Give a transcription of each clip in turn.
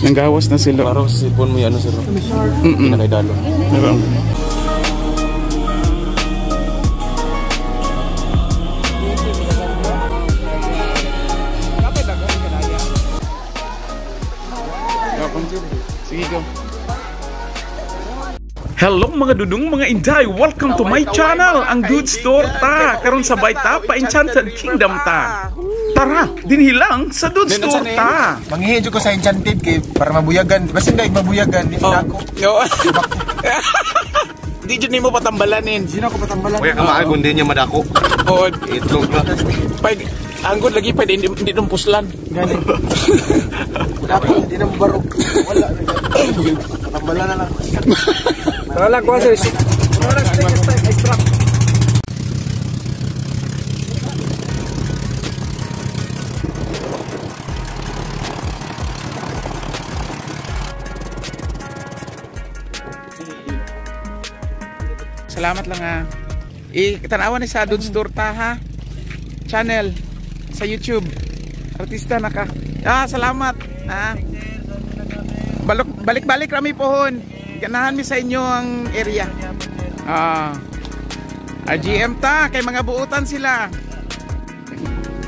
Nanggawas na sila. Parang sa cellphone mo yan, ano sir? Pinakaidalo. Diba? Sige, go. Hello mga dudong, mga inday! Welcome to my channel, ang Dude Store ta. Karon sabay ta pa Enchanted Kingdom ta. Tara, dinhi lang sa Dude Store ta. Manghihi ko sa Enchanted kay para mabuyagan. Basta hindi mabuyagan, di na ako. Yo. Di jud nimo patambalanin. Sino ako patambalan? Kaya ka maag, kundi niya madako. Oo. Itlog na. Pag anggod lagi pa di di nung puslan. Gani. Wala di na mabarog. Wala. Patambalan na lang. Tara lang, kuha sir. Salamat lang ha. Tanawan ni sa Dude Store ta ha. Channel sa YouTube. Artista na ka. Ah, salamat. Ah. Balik-balik rami pohon. Ganahan mi sa inyo ang area. Ah. RGM ta kay mga buutan sila.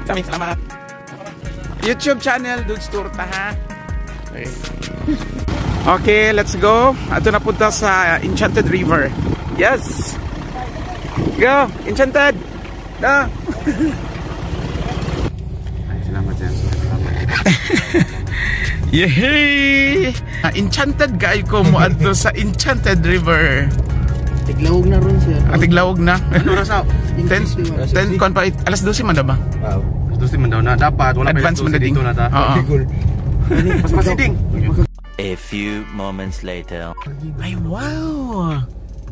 Salamat. YouTube channel Dude Store ta ha. Okay. Okay, let's go. Ato na punta sa Enchanted River. Yes. Go, Enchanted. Da. Ay, salamat sir. Salamat. Yehey! Enchanted kaayo ko mo adto sa Enchanted River. Tiglawog na ron sir. Atiglawog na. Ano oras? 10 10 kon pa alas 12 man na ba? Wow. Alas 12 man daw na. Dapat wala pa Advance man na ding. dito na ta. Oo. Mas masiding. A few moments later. Ay wow.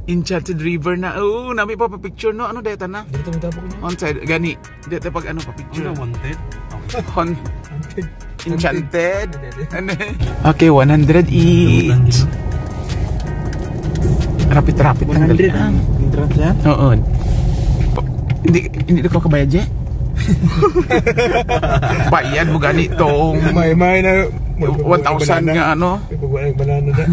Enchanted River na. Oo, nami pa pa-picture no. Ano deta na? Dito mo tapok niya. On side gani. Dito pag ano pa-picture. Ano wanted? Haunted. Enchanted. Okay, 100 each. Rapid-rapid lang dali. 100. Entrance yan? Oo. Hindi ko kabayad, Je? Bayad mo ganitong May na 1,000 nga ano. May pagwala ng banana na.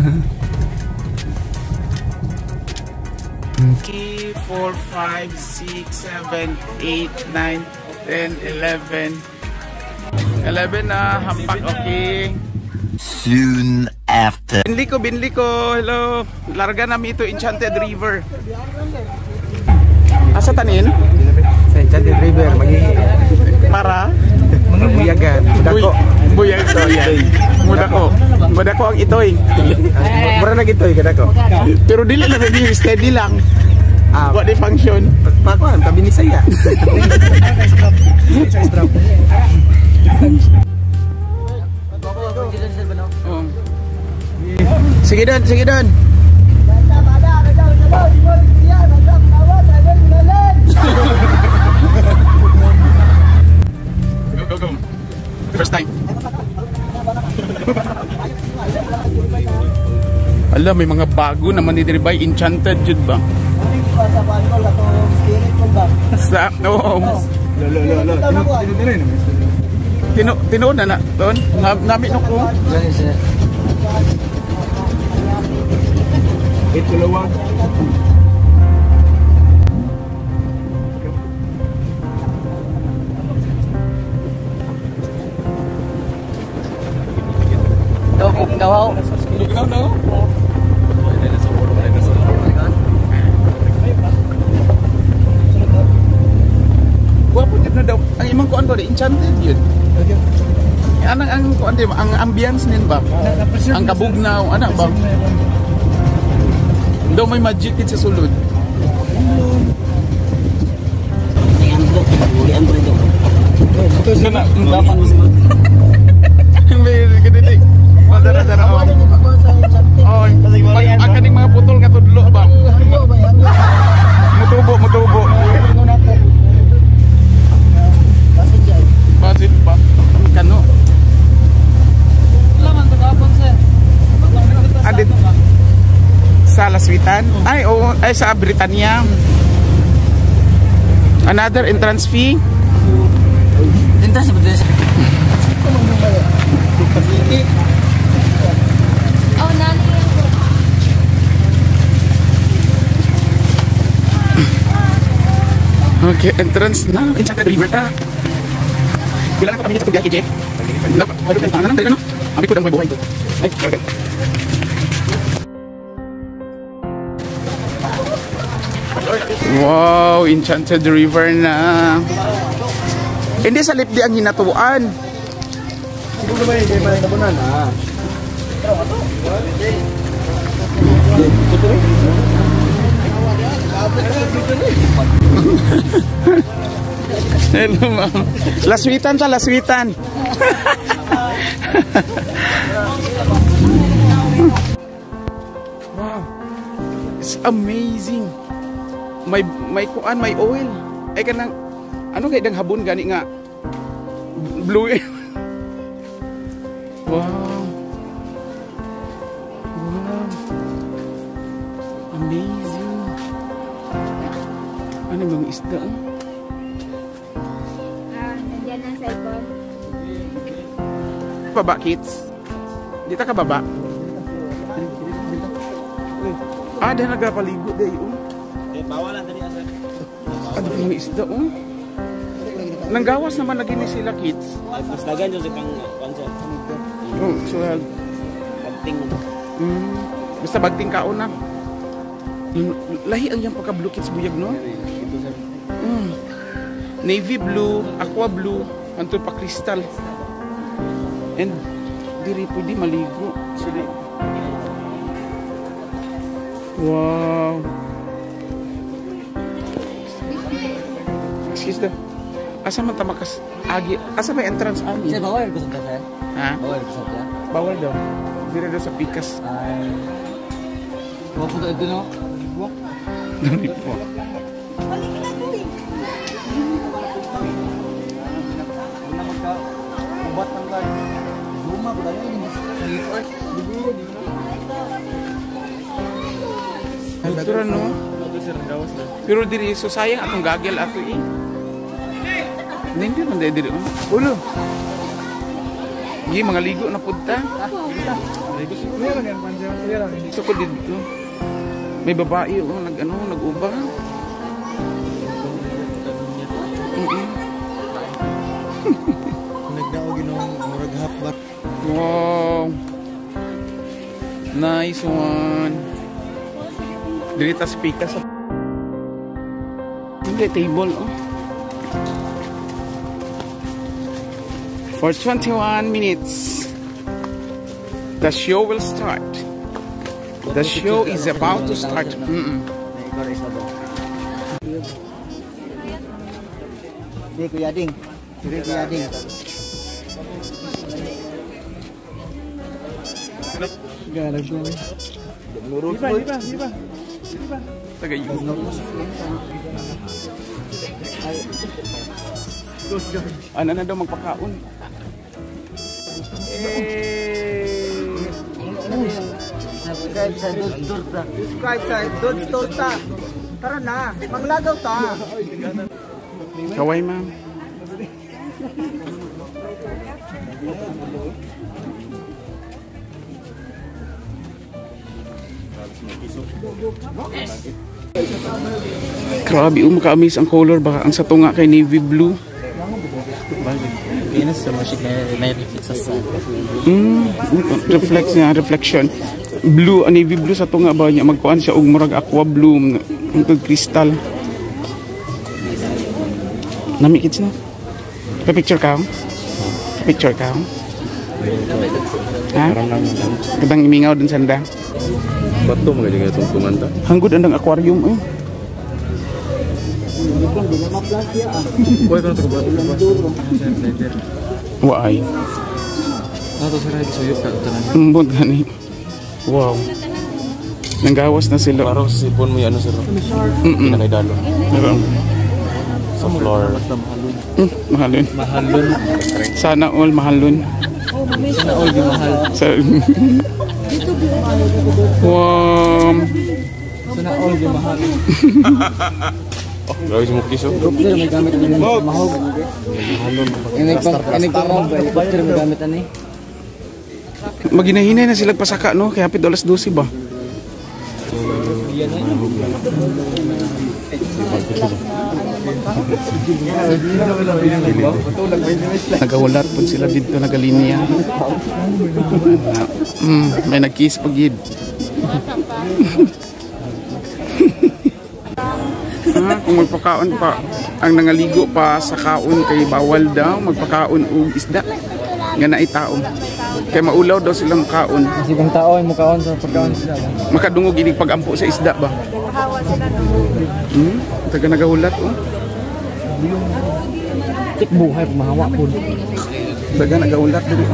3, 4, 5, 6, 7, 8, 9, 10, 11. 11 na, hampak, okay. Soon after. Binli ko, hello. Larga nami ito, Enchanted River. Asa tanin? Sa Enchanted River, manghihi. Para? Mabuyagan. Mudako. Buyag to, yan. Mudako. Mudako ang itoy. Mura na gitoy kadako. Pero dili lang, hindi, steady lang. Ah, Wa di function. pakuan, tabi ni saya. Oh. Sige don, sige don. Go, go, go. First time. Ala, may mga bago naman ni Diribay. Enchanted jud ba? Sa, oo. Lo lo lo. Tinuod na na. Doon, nami no ko. Ito lawag. Lugnaw no? Gwapo jud na daw. Ang imong kuan ba, enchanted yun. Anang ang kuan di ba? Ang ambience nin ba? Ang kabugnaw, ana ba? Daw may magic sa sulod. Kana, may kadili. Madara dara oh. Oh, ang kaning mga putol nga tudlo ba? Mutubo, mutubo. Basit ba? Kano? Adit sa Laswitan? Ay, oo, ay sa Britannia. Another entrance fee. Entrance ba? Okay, entrance na. Enchanted River ta. Bilang ako kami sa biyahe, Jeff. Abi ko ang buhay. Ay, okay. Wow, Enchanted River na. Hindi sa lipdi ang hinatuan. Siguro ba yung may nabunan ah. Hello, ma'am. Laswitan ta, laswitan. Wow. It's amazing. May kuan, may oil. Ay kanang ano kay dang habon gani nga blue. Wow. Wow. Amazing. Ano bang isda? Oh? Nandiyan ang cellphone. Baba, kids. Dito ka baba. Ah, dahil nagpaligo dahil. Oh. Bawal lang dali asa. Ano bang isda? Oh. Nanggawas naman lagi ni sila, kids. Mas dagan jud sa pang kuan sir. Oh, so, Pagting. Basta bagting kaon na. Lahi ang iyang pagka-blue, kids, buyag, no? Ito sir. Navy blue, aqua blue, anto pa crystal. And diri pwede maligo. Sili. Wow. Excuse the. Asa man ta makas agi? Asa may entrance ani? Sir, bawal ko sa sir. Ha? Bawal ko sa sir. Bawal daw. Diri daw sa pikas. Ay. Wa po ito no. Wa. Dali po. Pero no? Pero diri so sayang atong gagel ato eh. Hindi man diri. Ulo. Gi mga ligo na pud ta. So ko didto. May babae oh nag ano nag-uba. Nagdao ginoong murag hapbat. Wow. Nice one. Diri ta speaker sa hindi table oh. For 21 minutes the show will start. The show is about to start. Di Kuya Ding. Di Kuya Ding. Di ba? Taga Ano na daw magpakaon? Subscribe sa Dudes Torta. Subscribe sa Dudes Torta. Tara na, manglagaw ta. Kaway, ma'am. Grabe, maka-amaze ang color ba? Ang sa tunga kay navy blue. Reflex niya, reflection. Blue, navy blue sa tunga ba niya magkuan siya og murag aqua blue, hangtod crystal. Nami kids na. Pa-picture ka? Picture ka? Ha? Kadang imingaw dun sanda. Bato mga ganyan itong kumanta. Hanggod andang aquarium eh. Waay. Ambot gani. Wow. Nanggawas na sila. Parang sa sipon mo yung ano sir. Pinakaidalo. Sa floor. Mahalon. Mahalon. Sana all mahalon. Sana all di mahal. Wow. Sana all di mahal. Grabe si Mukis oh. Helicopter may gamit ani sa mahog. Ini pang helicopter may gamit ani. Maginahinay na sila pasaka no, kaya hapit alas 12 ba? Nagahulat po sila dito, nagalinya. May nag-kiss pag yun. Kung magpakaon pa, ang nangaligo pa sa kaon kay bawal daw magpakaon og isda nga naay tao. Kay maulaw daw silang kaon. Kasi kung tao ay mukaon sa pagkaon sila. Makadungog inig pagampo sa isda ba? Taga nagahulat oh. Tik buhay mahawa po. Taga nagahulat diri.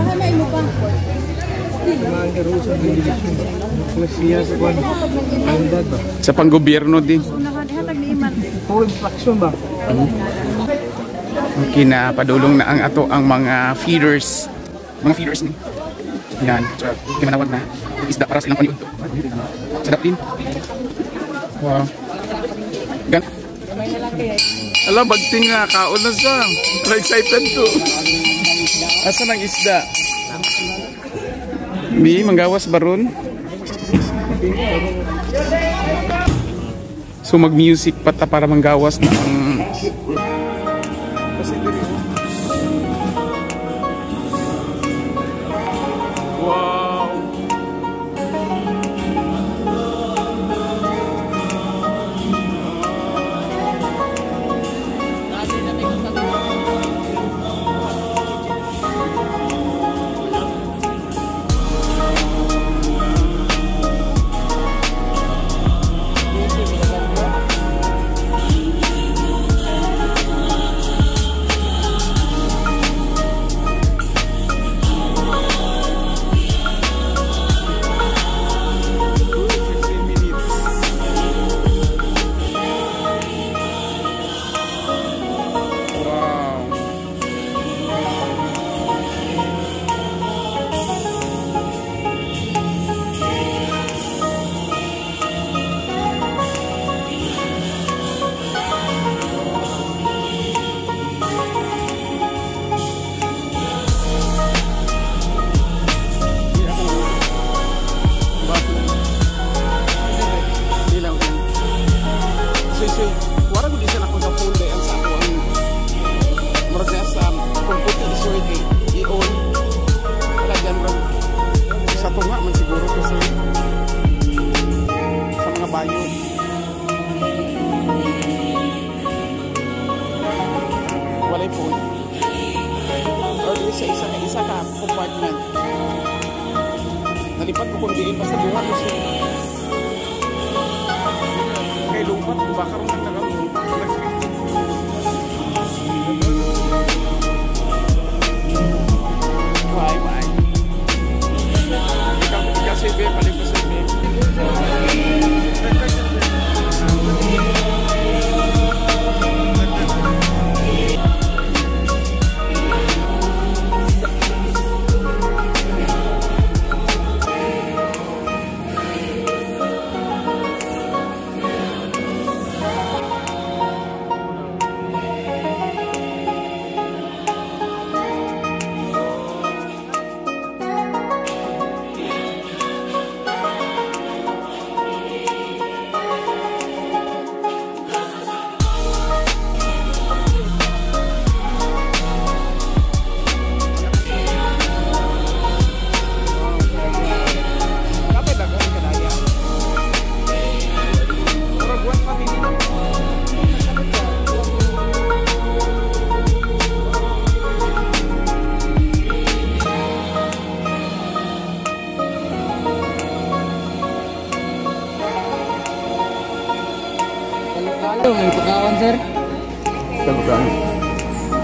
Sa panggobyerno din. Puro instruction ba? Okay na, padulong na ang ato ang mga feeders. Mga feeders ni. Yan. So, kimanawag na. Isda para sa ilang paniudto. Sadap din. Wow. Gan. Ala, bagting nga. Kaon na siya. Pero excited ko. Asa ng isda? Bi, manggawas baron. So mag-music pa ta para manggawas na ang. Wow. Walay phone. Or sa isa ka compartment. Nalipat ko kung diin basta duha ko siya. Kay lupat baka ron nagkaroon. Bye bye. Ikaw sa ibe, palit ko sa ibe. May pagkaon, sir.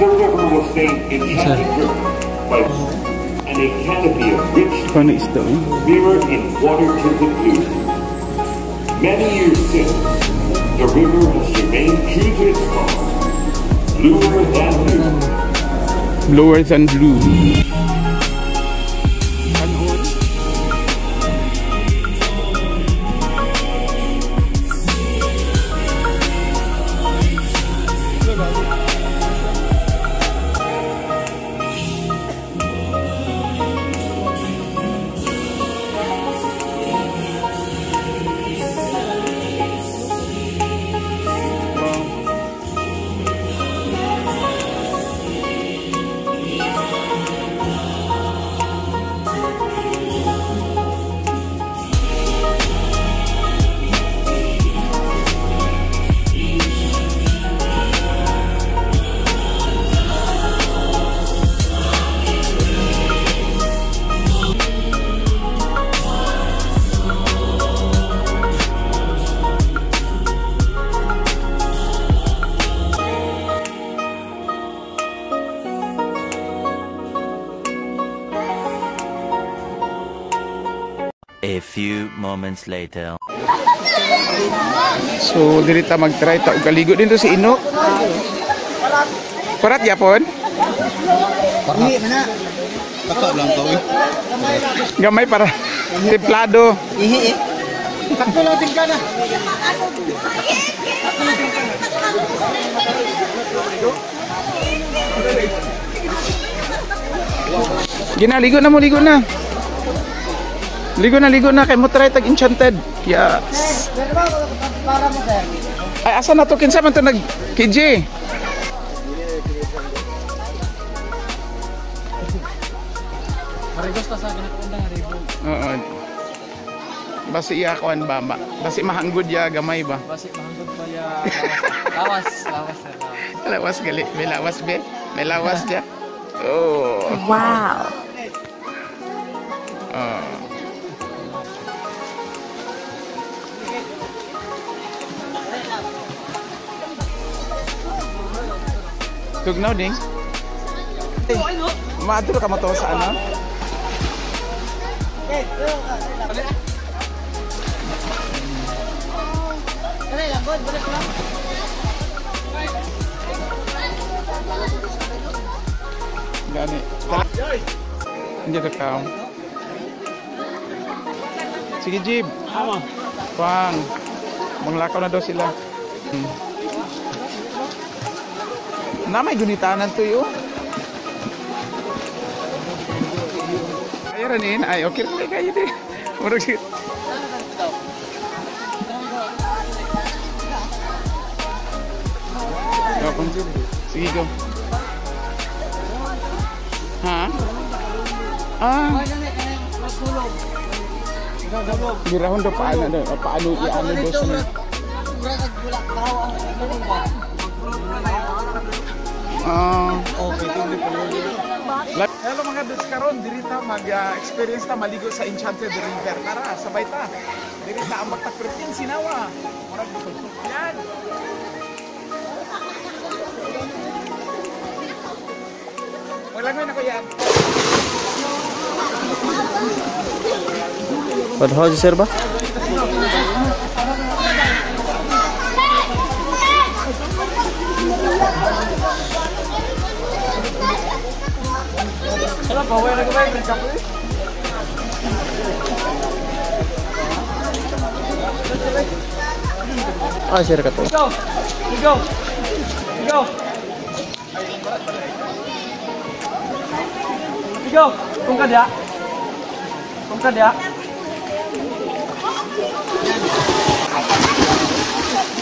The river will stay enchanted by and a canopy of rich mirrored in water-tinted blue. Many years since, the river has remained true to its color, bluer than blue. Bluer than blue. few moments later. So diri ta mag-try ta og kaligo din to si Inok. Parat yapon? Ihi man na. Taka lang to eh. Gamay para templado. Ihi eh. Takto lang tingka na. Gina, ligo na mo, ligo na. Ligo na, ligo na. Kay mo try tag enchanted. Yes. Para mo sir. Ay, asa na to? Kinsa man to nag KJ? Marigos ta sa ginakundang ribo. Oo. Basi iya kuan ba? Basi mahanggod ya gamay ba? Basi mahanggod pa ya. Lawas, lawas sir. Lawas. Lawas gali. May lawas be. May lawas ya. Oh. Wow. Oh. Tugnaw ding. Maadto ka mo to sa ano? Gani. Hindi ka kao. Sige, Jib. Pang. Manglakaw na daw sila. Na may gunitanan to yo. Ay ranin, ay okay ra kayo di. Murag si Sige, go. Ha? Ah. Girahon daw paano daw, paano iano daw sa Ah. Hello mga dudes, karon diri ta mag-experience ta maligo sa Enchanted River. Tara, sabay ta. Diri ta ang magtakriting sinawa. Murag yan. Wala na ko yan. Padhaw sir ba? Ah, sir ka to. Go! Go! Go! Go! Kung ka dia. Kung ka dia.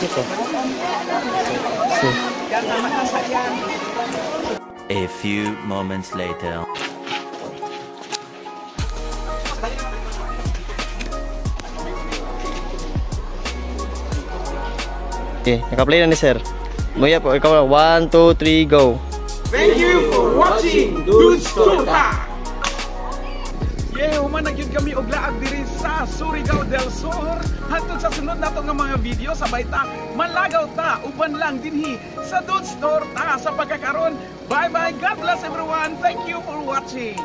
Ito. Si. A few moments later. Okay, naka-play na ni sir. Muya po, ikaw lang. 1, 2, 3, go. Thank you for watching Dudes Torta! Yeah, human na gyud kami og laag diri sa Surigao del Sur. Hantod sa sunod nato nga mga video, sabay ta malagaw ta uban lang dinhi sa Dudes Torta sa pagkakaron. Bye bye. God bless everyone. Thank you for watching.